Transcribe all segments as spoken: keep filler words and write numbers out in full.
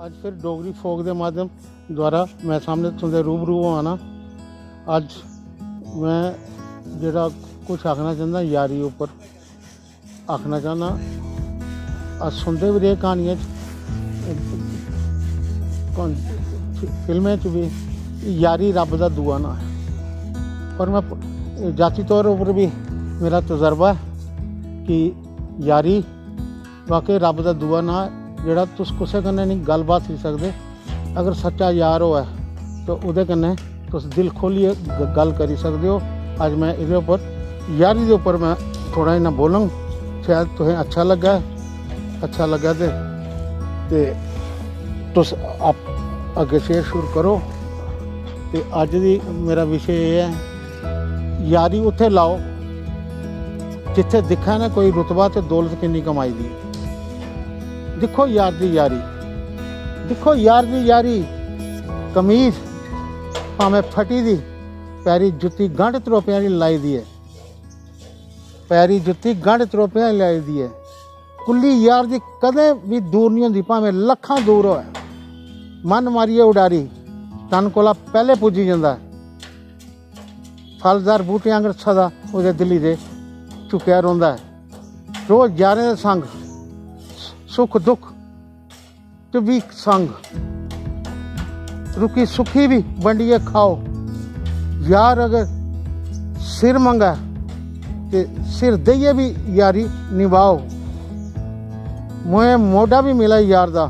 अज्ज फिर डोगरी फोक दे माध्यम द्वारा मैं सामने तुंदे रूबरू होआ ना। अज्ज मैं जेह्ड़ा कुछ आखना चांह्दा यारी उप्पर आखना चाह्ना। अस सुनदे बी रेह् क्हानियें च, कौन, फि-, फिल्में च बी, यारी रब्ब दा दुआ ना ऐ। पर मैं प-, जाति तौर उप्पर बी मेरा तजर्बा ऐ कि यारी वाकई रब्ब दा दुआ ना ऐ, जेह्ड़ा तुस कुसै कन्नै निं गल्लबात करी सकदे। अगर सच्चा यार होऐ ते ओह्दे कन्नै तुस दिल खोलियै ग-, गल्ल करी सकदे ओ। अज्ज मैं एह्दे उप्पर, यारी दे उप्पर मैं थोह्ड़ा इन्ना बोलङ, शायद तुसें अच्छा लग्गा, अच्छा लग्गा ते, ते तुस आप अग्गें शेयर शुरू करो। ते अज्ज दी मेरा विशे एह् ऐ, यारी उत्थै लाओ जित्थै दिक्खै ना कोई रुतबा ते दौलत किन्नी कमाई दी। दिक्खो यार दी यारी, दिक्खो यार दी यारी, कमीज भामें फटी दी, पैरी जुत्ती गंढ त्रोपे आह्ली लाई दी ऐ, पैरी जुत्ती गंढ त्रोपे आह्ली लाई दी ऐ। कुल्ली यार दी कदें बी दूर निं होंदी, भामें लक्खां दूर होऐ। मन मारियै उडारी तन कोला पैह्ले पुज्जी जंदा ऐ। फलदार बूह्टे आंगर सदा ओह्दे दिली दे झुकेआ रौंह्दा ऐ। रोज यारें दे संग सुख दुख च बी संग, रुक्खी सुक्खी बी बंडियै खाओ। यार अगर सिर मंगै ते सिर देइयै बी यारी निभाओ। मोए मोढा बी मिलै यार दा,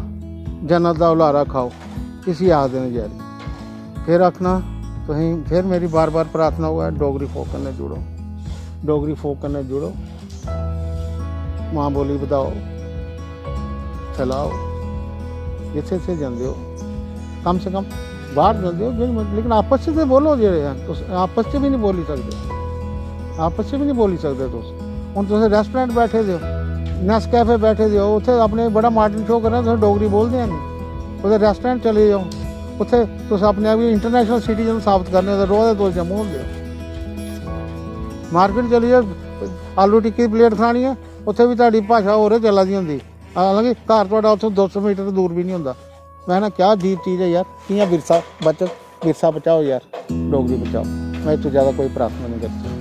जन्नत दा हुलारा खाओ। इसी आखदे न यारी। फिर आखना तुसें, फिर मेरी बार बार प्रार्थना होऐ, डोगरी फोक कन्नै जुड़ो, डोगरी फोक कन्नै जुड़ो, मां बोली बधाओ, फैलाओ। जित्थै जित्थै जंदे ओ, कम से कम बाहर जंदे ओ, जेह्ड़ी मर्जी, लेकिन आपस च ते बोलो। जेह्ड़े हैन तुस आपस च बी निं बोली सकदे, आपस च बी निं बोली सकदे तुस। हून तुस रेस्टोरेंट बैठे दे ओ, नेस्कैफे बैठे दे ओ, उत्थै अपने बड़ा माडर्न शो करना, तुस डोगरी बोलदे हैन। कुतै रेस्टोरेंट चली जाओ, उत्थै तुस अपने आप गी इंटरनेशनल सिटीजन साबत करने ओ, ते र'वा दे तुस जम्मू होंदे ओ। मार्केट चली जाओ, आलू टिक्की दी प्लेट खानी ऐ, उत्थै बी तुआढ़ी भाशा होर चला दी होंदी, हालांकि घर तुआढ़ा उत्थूं दो सौ मीटर दूर बी निं होंदा। मैं ना क्या अजीब चीज ऐ यार, कि'यां विरसा बच-, विरसा बचाओ यार, डोगरी बचाओ। मैं इस तों ज्यादा कोई प्रार्थना निं करी सकदा।